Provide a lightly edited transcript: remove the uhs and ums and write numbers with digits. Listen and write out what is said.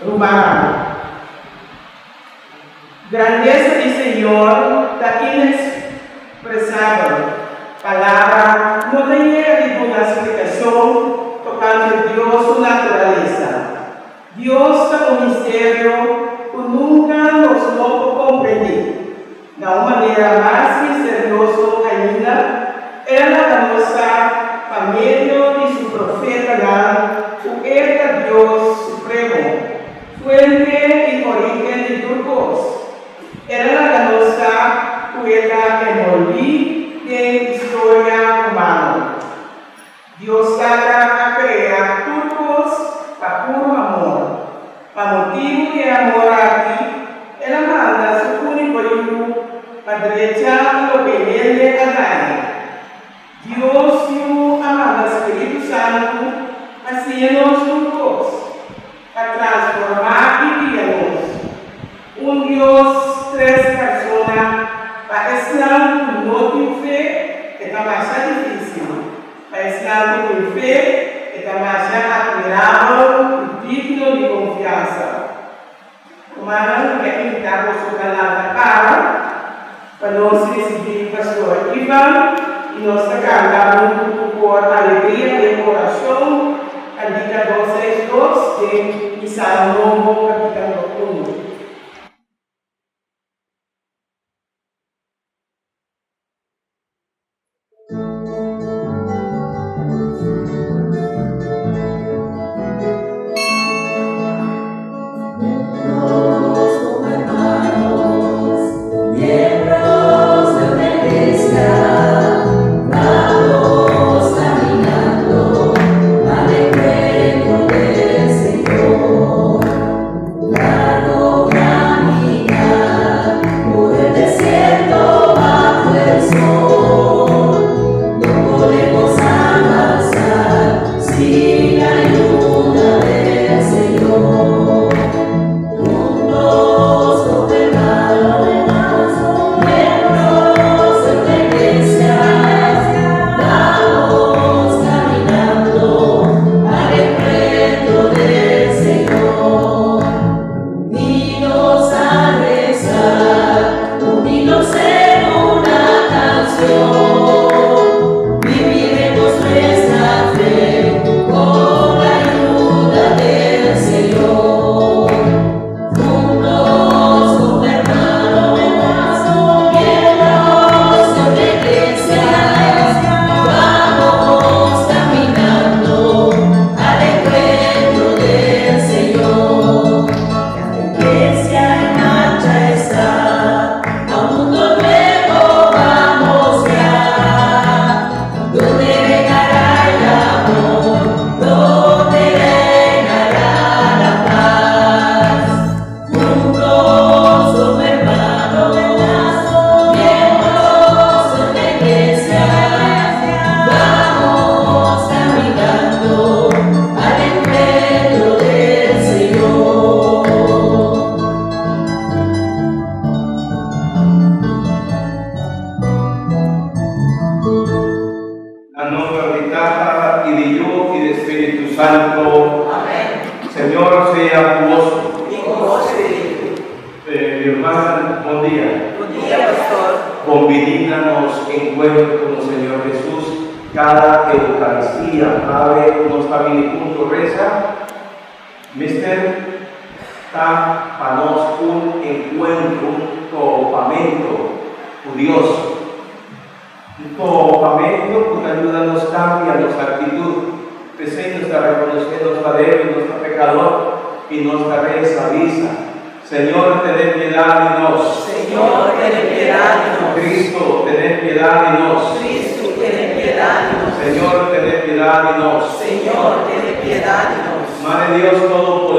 Rumannan, grandesa di Señor ta inexpresabel. Palabra no ta yega di duna splikashon tokante Dios su naturalesa. Dios ta un misterio ku nunka nos no por komprendé. Na un manera mas misterioso ainda, el a laga nos sa pa medio di su profetanan ku e ta Dios Supremo, Fuente i Orígen di tur kos. El a laga nos sa ku e ta enbolbí den historia humano. Dios Tata a krea tur kos pa puru amor. Pa motibu di e amor aki, El a manda Su úniko Yu pa drecha loke hende a daña. Dios Yu a manda Spiritu Santu pa siña nos tur kos, pa transformá i guia nos. Un Dios, tres persona, pa esnan ku no tin fe e ta masha difísil, pa esnan ku tin fe e ta masha atmirabel i digno di konfiansa. Rumannan, mi a invitá boso pa lanta para pa nos risibí Pastor Ivan i nos ta kanta huntu ku kor Alegria den Orashon, kantika 262 den Misal Nobo kapítulo unu. A nombre di Tata i di Yu i di Spiritu Santo. Amén. Señor sea ku boso. I ku bo spiritu. Mi rumannan, bon dia. Bon dia, pastor. Bon bini na nos enkuentro ku nos Señor Hesus kada Eukaristia. Awe nos ta bini huntu resa. Mester ta pa nos un enkuentro, un topamentu ku Dios. Un topamentu ku ta yuda nos kambia nos aktitut. P'esei nos ta rekonosé nos ta débil, nos ta pekador i nos ta resa bisa, Señor, tene piedat di nos. Señor, tene piedat di nos. Cristo, tene piedat di nos. Cristo, tene piedat di nos. Señor, tene piedat di nos. Señor, tene piedat di nos. Madre Dios Todopoderoso.